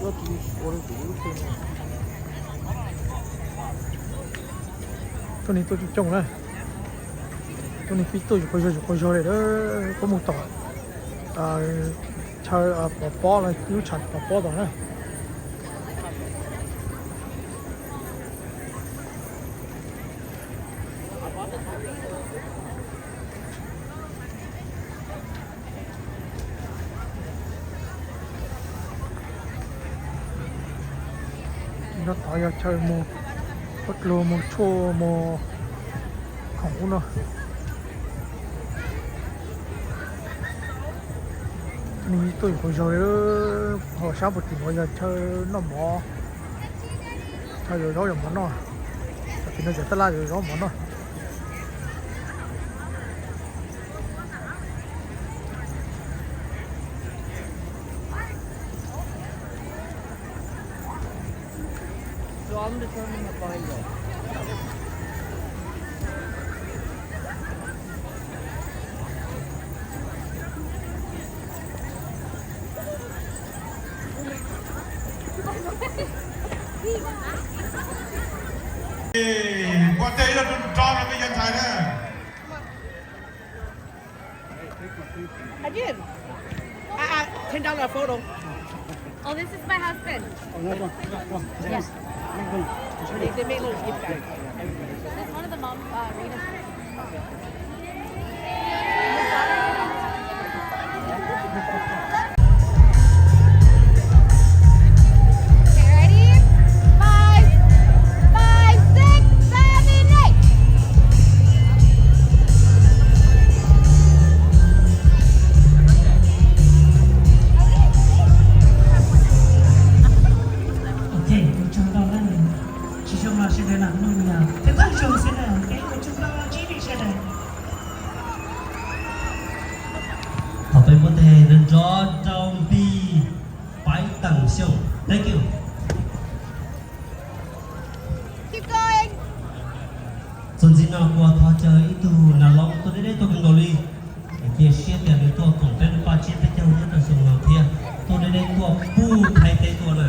Tuab neeg tuaj coob coob na. Tuab neeg pib tuaj yus quas zog yus quas zog li, puab mus tom chaw pov pob, lub tshav pov pob tom na. Nyob tod yog chaw mus, pob dluag mus tshuaj mus khoom ub no. Neeg tuaj yus quas zog li. Ho sab puag tim nuav yog chaw noj mov, chaw yuav zaub yuav mov noj. Tom tim no yog tab laj yuav zaub mov noj. Ua ntej ib lo lus nrov rau peb cov ntxhais na. Again. Ah, ah, ten dollar photo. Oh, this is my husband. Yes. They, they make little gift guides. This is one of the moms, uh, Rita. Okay, ready? Five, five, six, seven, eight. Ok, ua tsaug ntau na. Tsis zoo los sawv daws lam mloog yog thiab pab zoo xwb na. Ok, ua tsaug ntau, tsis li sawv daws. Thov peb muab tes nrov nrov rau Npis Paiv Teem Xyooj. Thank you. Keep going. Txuas ntxiv no kuv thov caw ib tug nas loob tuaj deb deb tuaj kawg nkaus li. Cia siab tias nws tuaj koom peb lub paj tsiab peb caug nyob rau xyoo no thiab tuaj deb deb tuaj puag Thaib teb tuaj na.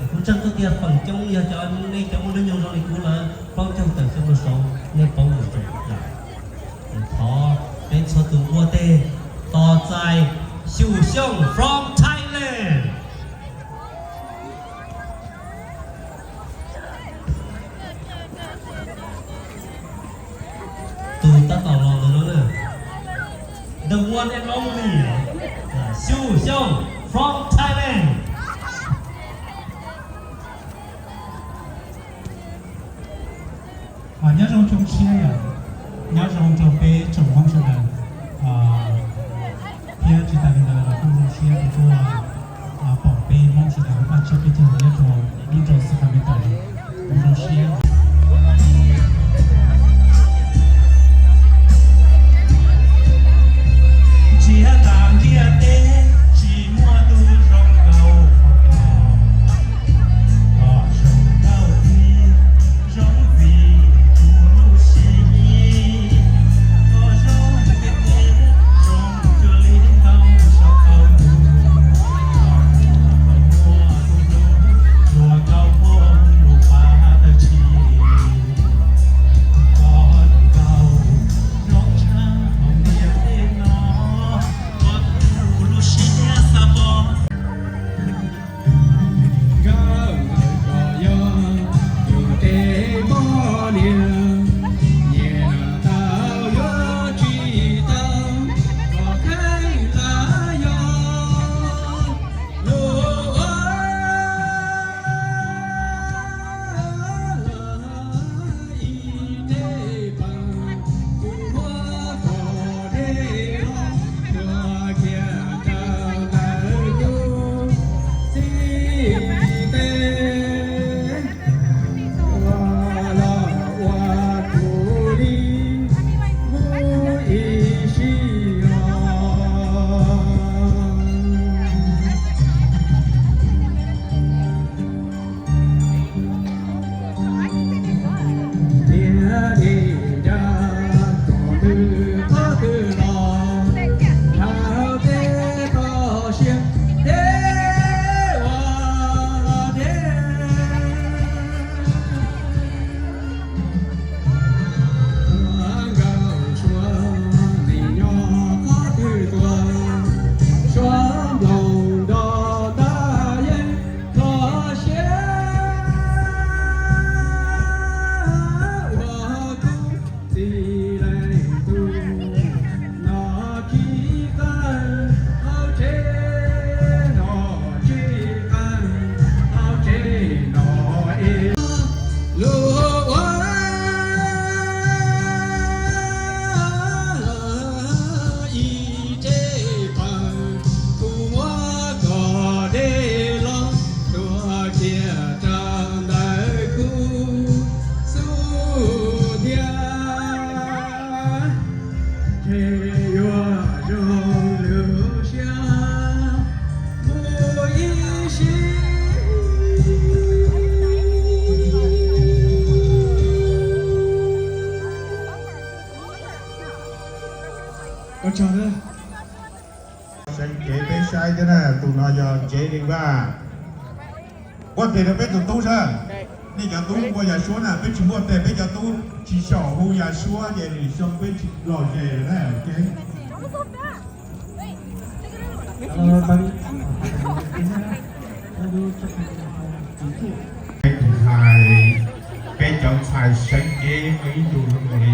Kuv ntseeg tau tias feem coob yog cov nej cov muaj hnub nyoog zoo li kuv lawm plaub caug tawm xyoo rau saud nej paub lus tseem yam. Thov peb txhua tus ua tes tos txais Xyu Xyooj from Thailand. Tus tab tom los ntawm no na, the one and only Xyu Xyooj from Thailand. Nyob zoo zoo siab yom, nyob zoo rau peb tsoom Hmoob sawv daws thiab tsis tas li ntawd los kuj zoo siab uas tuaj pom peb Hmoob sawv daws lub paj tsiab peb caug nyob rau lub nroog Sacramento. Kuj zoo siab. Ntsiab tas ntiaj teb tsis muaj tus zoo nkaus koj, koj zoo nkauj thiab zoo vim kuv lub siab yij, koj zoo Tsev li Vaj, npuaj tes rau peb tus tub saib. Nej cov tub npuaj yas suab na, peb tsis npuaj tes peb cov tub tsis xyaum hu yas suab ces lwm xyoo peb tsis lom zem lawm na. Peb tus ntxhais, peb cov ntxhais Seev Ceeb muaj ib tug zoo li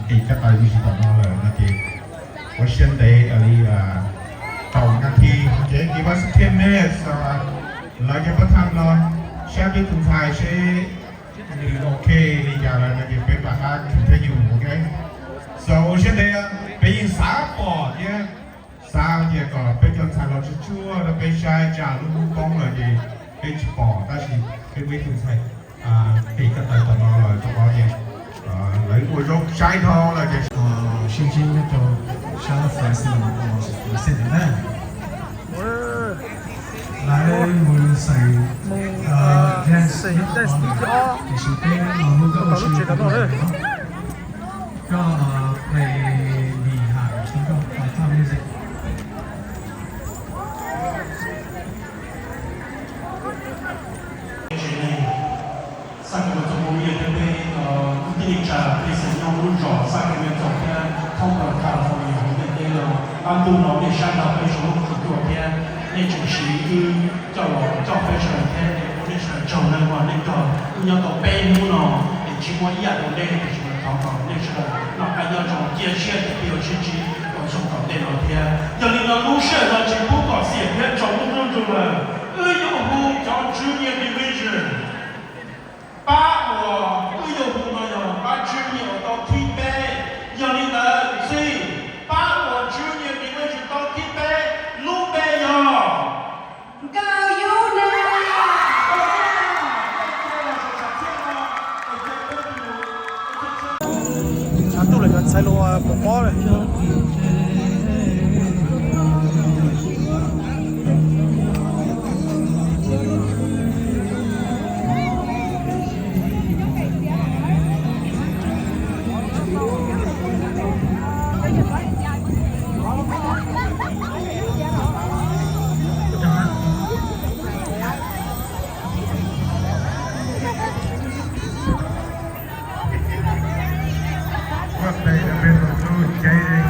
qis kab tais lub tsis tom no lawm no ces ua siab ntev li kaum nas this ces give us ten minutes, lawv ces pab tham los saib peb tus ntxhais seb nws ok li cas lawm no ces peb mam rov qab continue, ok? So ua siab ntev, peb yeej xav pom thiab xav tias kom peb cov ntxhais los tsuag tsuag rau peb saib, tsam lub hnub poob lawm ces peb tsis pom, tab sis peb muaj ib tug ntxhais qis kab tais tom no lawm, tom no ces lawv ua zoo saib dhau lawm ces sib ntsib nyob rau sab xav xwm xwm na. Lawv mus xeem dance, tiam sis peb los hu koj ua si, koj play Lis Ham, koj play music. Xa kawg txog mus yog thiab peb, kuv tij neej tsa peb xeem nyob lub zos xa kawg txog thiab thoob plaws California hauv ntiaj teb los qab ntuj no nej saib tau peb zoo lub tsuj ruaj thiab nej tseem siv wb coj los coj peb sawv daws thiab es ua nej sawv daws tsaug neeg uas nej nrog wb nyob tau peb hnub no es tsis muaj ib yam rau nej, tiam sis thov kom nej sawv daws noj qab nyob zoo, cia siab tias peb yuav sib ntsib rau xyoo tom ntej no thiab. Yog li no lub sij hawm no tsis pub kom xiam thiab tsaus ntuj nruj nrug lawm, wb yuav hu cov Junior Division. Pab uas wb yuav hu no yog pab Junior uas tau thib peb. Yog li ntawd txij pab uas Junior Division tau thib peb lub npe yog Nkauj Yub Nag. Tshav ntuj lawm cov ntxhais los pom pob lawm. Muab tes rau peb tus tub Ceeb li,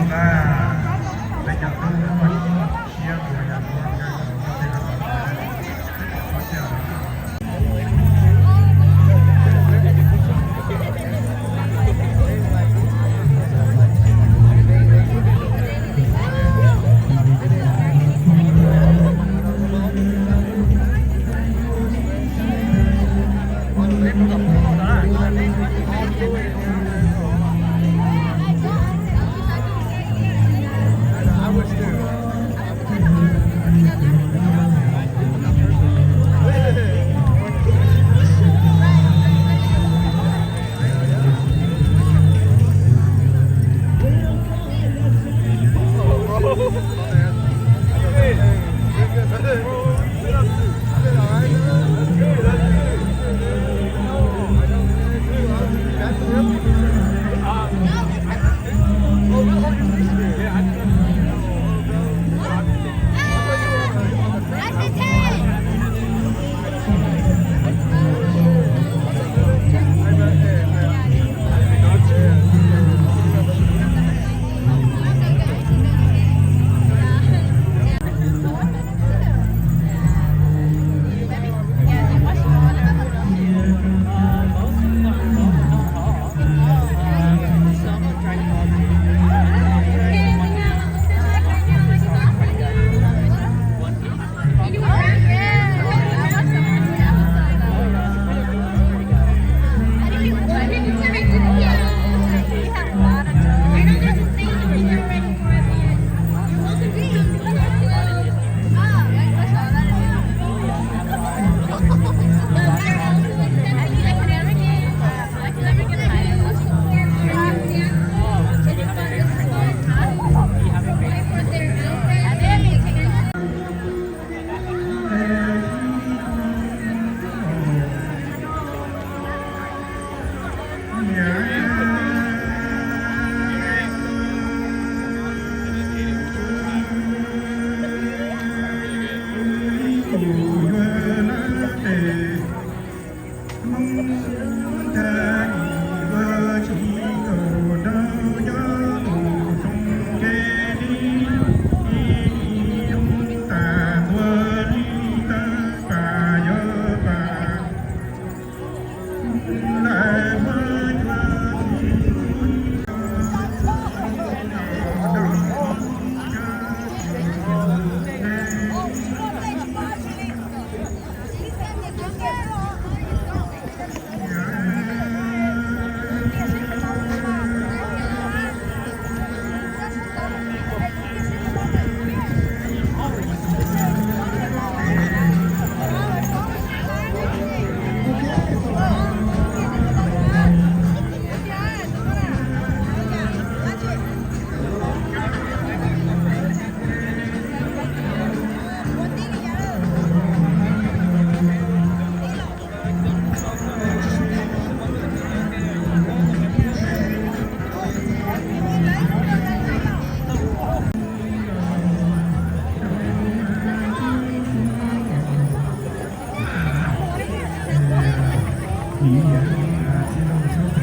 Thank you. Tam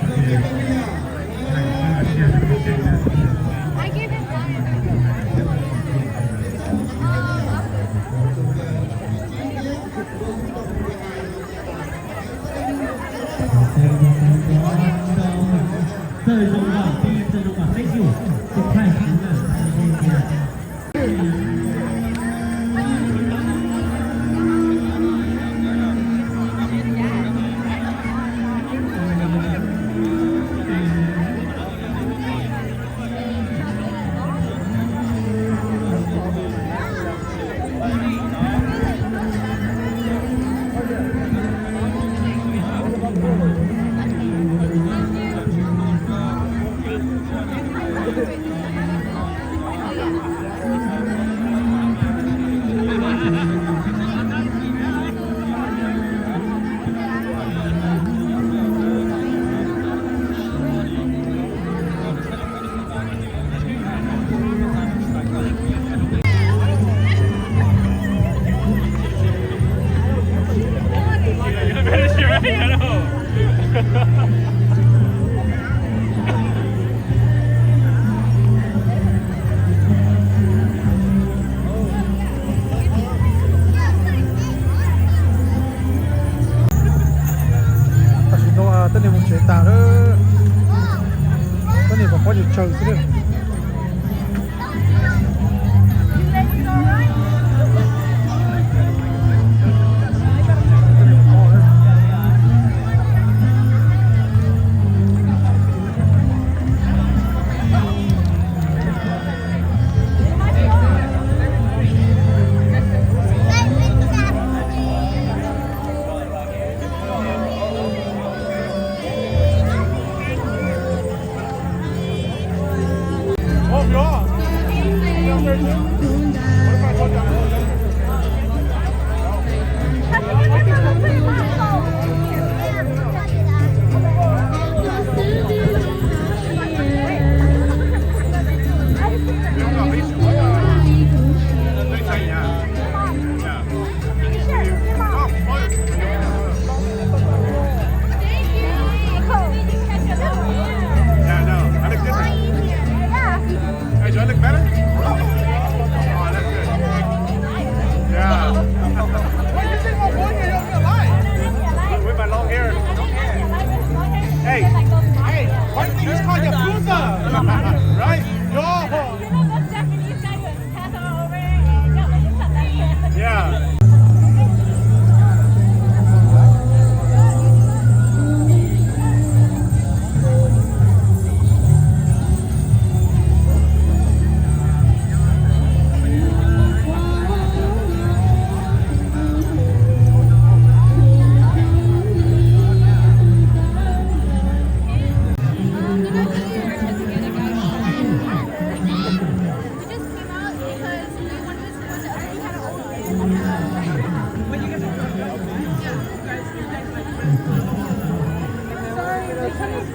sim no tuab neeg mus tsev tas lawm, tuab neeg pom pob ces tsawg xwb lawm. Yeah, I know. I look good? Hey, do I look better? Oh, that's good. Yeah. What do you think about going to your real life? With my long hair. Hey, hey, why do you think it's called Yakuza? Right? Yo. Yeah. Sorry, they couldn't.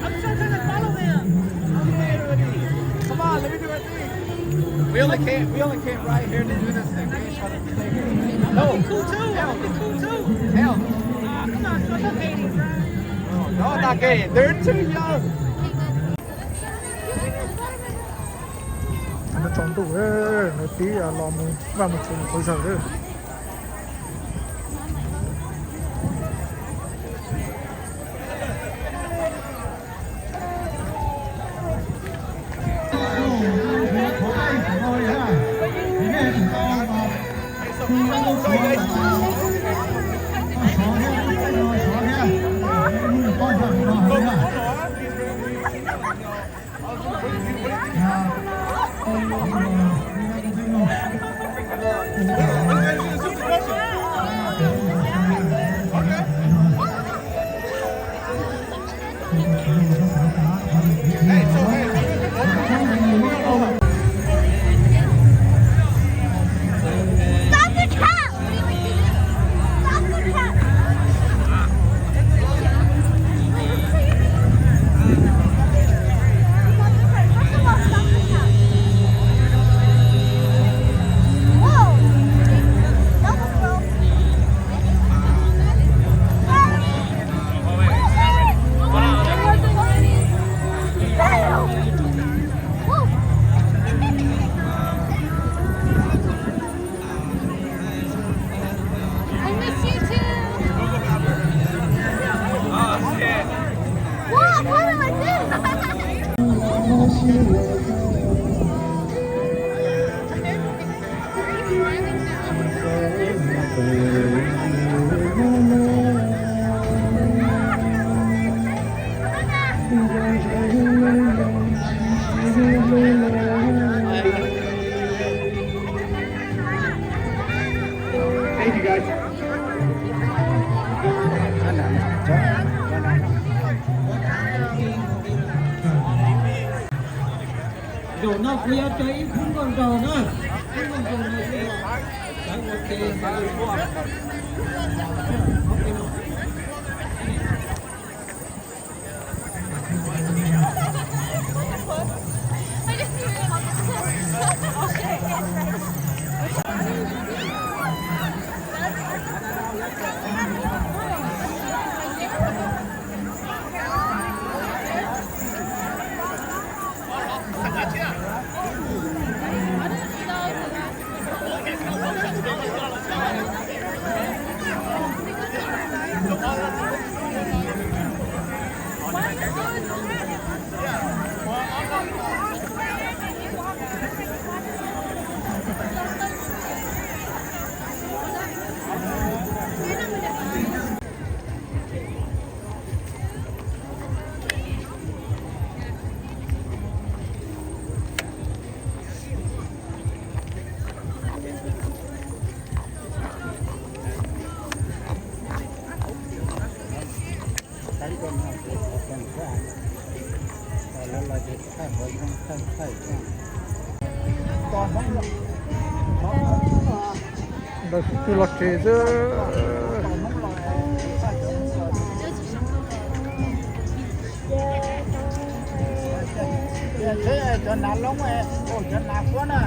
I'm trying to follow them. Come on, let me do my thing. We only came, we only came right here to do this thing. We ain't trying to play here. No. Cool too. Hell. Cool too. Hell. Ah, come on, so that's hating, bro. No, no, not gay. They're too young. Lawv tsaus ntuj, lawv tib los mus vaj mus tsev mus qhov zaws lawm. Thank you, guys. Zaum no kuv yuav coj ib khub nkauj nraug na, khub nkauj nraug no sawv ua ke. Ntawd twb los tsev xwb. Cov nav loob, cov nav fuab na.